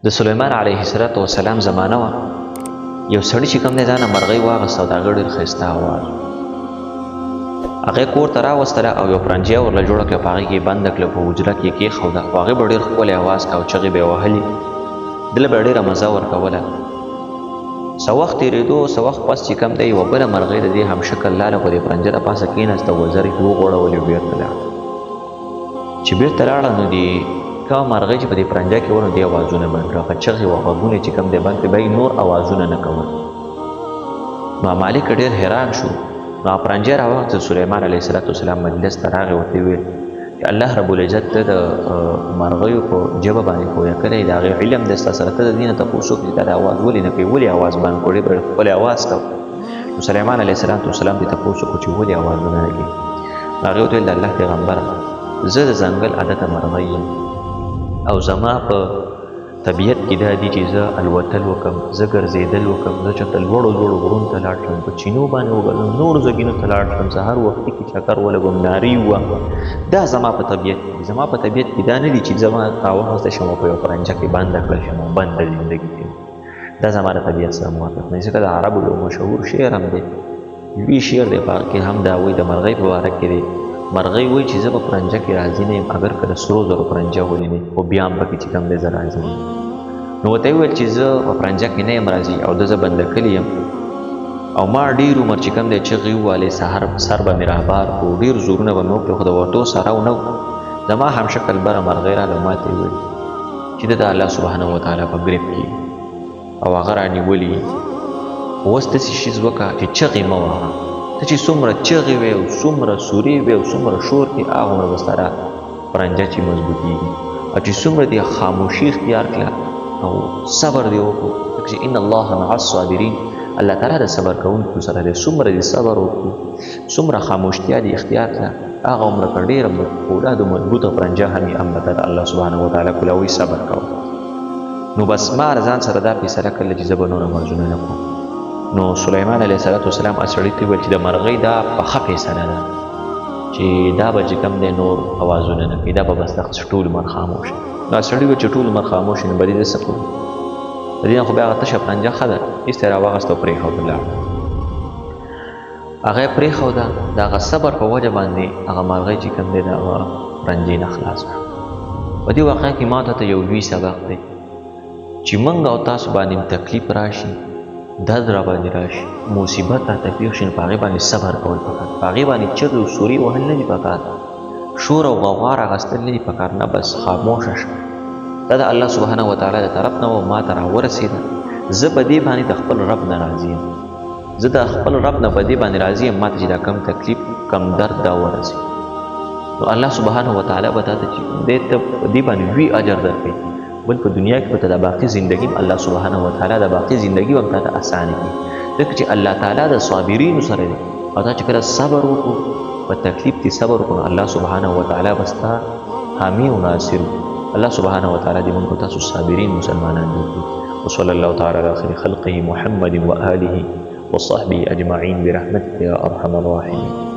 د سلیمان علیه السلام زمانه وه. یو سړي چې کوم دی ځانه مرغۍ واغسته او د هغې ډېر ښایسته اواز هغې کور ته راوستله او یو پرنجی ورله جوړه کړه، په هغې کې یې بنده کړه، په حجره کې یې کېښوده. خو هغې به ډېر ښکلی اواز کاوه، چغې به یې وهلې، دله به یې ډېره مزه ورکوله. څه وخت تېرېدو، څه وخت پس چې کوم دی یوه بله مرغۍ د دې همشکل لاله په دې پرنجه د پاسه کېناسته، وزرې یې وغوړولې، بېرته لاړه. چې بېرته لاړه نو دې کومه مرغۍ چې په دې پرنجه کې وه نو دې اوازونه بند کړه، هغه چغې او غږونه چې کوم دی بند کړې، بیا یې نور اوازونه نه کول. نو مالک ډېر حیران شو. نو هغه پرنجه راوغوښته، سلیمان علیه السلام مجلس ته راغی، ورته یې وویل چې الله رب العزت ته د مرغیو په ژبه باندې پوهه کړی، د هغې علم دی ستا سره، ته د دې نه تپوس وکړه چې دا د اواز ولې نه کوي، ولې اواز بند کړو، ډېر ښکلی اواز کوه. نو سلیمان علیه السلام دې تپوس وکړو چې ولې اوازونه نه کوي. هغې ورته وویل د الله پیغمبره، زه د ځنګل عادته مرغۍ یم او زما په طبیعت کې دا دي چې زه الوتل وکم، زه ګرځېدل وکم، زه چېرته لوړو لوړو غرونو ته لاړ شم، په چینو باندې وګرځم، نورو ځایونو ته لاړ شم، سهار وختي کې چکر ولګوم، نارې ووهم. دا زما په طبیعت کې دي. زما په طبیعت کې دا نه دي چې زه راوغوښتل شم او په یوه پرنجه کې بنده کړل شم او بنده زندګي کوي. دا زما د طبیعت سره موافق نه دی، ځکه د عربو یو مشهور شعر هم دی، لوی شعر دی، په هغه کې هم دا وایي، د مرغۍ په باره کې دی. مرغۍ وایي چې زه په پرنجه کې راضي نه یم، اګر که د سرو زرو پرنجه ولې نه، خو بیا هم پکې چې کوم دی زه راضي نه یم. نو ورته یې وویل چې زه په پرنجه کې نه یم راضي او د زه بنده کلي یم او ما ډېر عمر چې کوم دی چغې ووهلې، سهار سر به مې رابار کړو، ډېر زورونه به مې وکړل، خو د ورتو سره ونه. زما همشکل بره مرغۍ راغله، ما ته یې وویل چې د الله سبحانه وتعالی په ګریب کې او هغه رانیولي، اوس داسې شیز وکړه چې چغې مه وهه، ته چې څومره چغې وې او څومره سورې وې او څومره شور کې، هغومره به ستا پرنجه چې مضبوطېږي، او چې څومره دې خاموشي اختیار کړه او صبر دې وکړو، ځکه چې ان الله مع الصابرین، الله تعالی د صبر کوونکو سره دی. څومره دې صبر وکړو، څومره خاموشتیا دې اختیار کړه، هغه عمره که ډېره فولادو مضبوطه پرنجه هم یې، هم به تا د الله سبحانه وتعالی کولاوي صبر کوه. نو بس ما ځان سره دا فیصله کړله چې زه به نور مرزونه نه کوم. نو سلیمان علیه السلام سړي ته وویل چې د مرغۍ دا پخه فیصله ده چې دا به چې کوم دی نور اوازونه نه کوي، دا به بس دغسې ټول عمر خاموش. نو سړي وویل چې ټول عمر خاموش نو به دې زه څه کوم، د دې نه خو بیا هغه تشه پرنجه ښه ده، هېڅ یې راواخیسته او پرېښوده لاړه. هغه یې پرېښوده، د هغه صبر په وجه باندې هغه مرغۍ چې کوم دی د هغه پرنجې نه خلاص کړه. په دې واقعه کې ما ته یو لوی سبق دی چې موږ او تاسو باندې تکلیف راشي، درد را باندې راشي، مصیبت راته پېښ شي، نو په هغې باندې صبر کول پکار، په هغې باندې چغې او سورې وهل نه دي پکار، شور او غوغا راغستل نه دي پکار، نه بس خاموشه شه. دا د الله سبحانه وتعالی د طرف نه وه، ما ته راورسېده، زه په دې باندې د خپل رب نه راضي یم، زه د خپل رب نه په دې باندې راضي یم، ما ته چې دا کم تکلیف کم درد دا ورسي، نو الله سبحانه وتعالی به تا ته چې دی ته په دې باندې لوی اجر درکوي، بل په دنیا کې به ته د باقي زندګي الله سبحانه وتعالی د باقي زندګي به هم تا ته اسانه کړي، ځکه چې الله تعالی د صابرینو سره دی. او تا چې کله صبر وکړو، په تکلیف کې صبر وکړو، نو الله سبحانه وتعالی به ستا حامی او ناصر. الله سبحانه وتعالی دې موږ او تاسو صابرین مسلمانان جوړ کړي. وصلى الله تعالى على خير خلقه محمد وآله وصحبه أجمعين برحمتك يا أرحم الراحمين.